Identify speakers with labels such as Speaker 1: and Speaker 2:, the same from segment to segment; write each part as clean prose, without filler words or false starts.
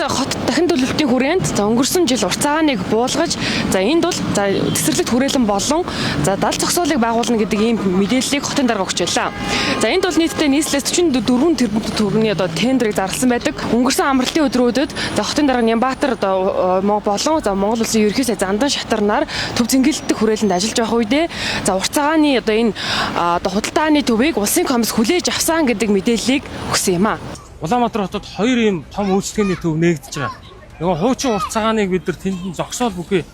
Speaker 1: хот дахин төлөлтийн хүрээнд за өнгөрсөн жил урт цагааныг буулгаж, за энд бол за тесрэрлэгт хүрээлэн болон за дал зогсоолыг байгуулна гэдэг ийм мэдээллийг хотын дарга өгч байлаа. За энд бол нийтдээ нийслэлээс 44 тэрбум төгрөгийн одоо тендерийг зарласан байдаг. Өнгөрсөн амралтын өдрүүдэд за хотын дарга Нямбатар одоо болон за Монгол Улсын ерөнхий сайд Зандан шатарнаар төв зингэлдэх хүрээлэнд ажиллаж байх үедээ за урт цагааны одоо энэ одоо худалдааны төвийг улсын комисс хүлээж авсан гэдэг мэдээллийг өгсөн юм а.
Speaker 2: Улаанбаатар хотод хоёр ийм том үйлчилгээний төв нээгдэж байгаа. Нөгөө хуучин урт цагааныг бид нар тэнд нь зогсоол бүхий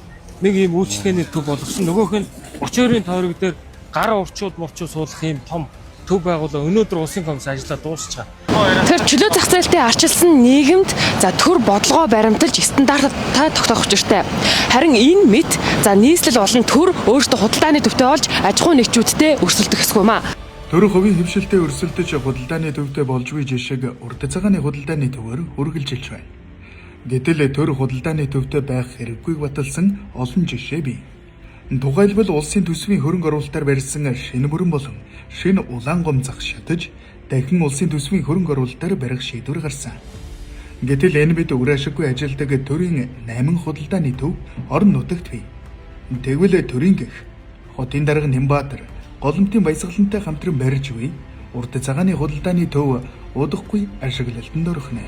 Speaker 2: нэг ийм үйлчилгээний төв болгосон. Нөгөөх нь 32-ын тойрог дээр гар урчууд мурчууд суулгах ийм том төв байгуулаа. Өнөөдөр улсын комисс ажиллаа дуусч байгаа.
Speaker 1: Тэгэхээр чөлөө зах зээлтэй арчилсан нийгэмд за төр бодлогоо баримталж стандарттай тогтоох учиртай. Харин энэ мэт за нийслэл болон төр өөрсдөө худалдааны төвтэй болж аж ахуйн нэгжүүдтэй өрсөлдөх ёсгүй юм а.
Speaker 3: Төр хувийн хэвшилтэд өрсөлдөж худалдааны төвтэй болжгүй жишг урд цагааны худалдааны төвөөр үргэлжилж байна. Гэтэл төр худалдааны төвтэй байх хэрэггүйг баталсан олон жишээ бий. Тухайлбал улсын төсвийн хөрөнгө оруулалтаар барьсан шинэ мөрөн болон шинэ улаан гум зах шатаж дахин улсын төсвийн хөрөнгө оруулалтаар барих шийдвэр гарсан. Гэтэл энэ бид үр ашиггүй ажилдаг төрийн 8 худалдааны төв орон нутагт бий. Тэгвэл төрийн гэх хотын дарга Нямбатар голомтын баясгалантай хамтран барьж буй урд цагааны худалдааны төв удахгүй ашиглалтанд орох нэ.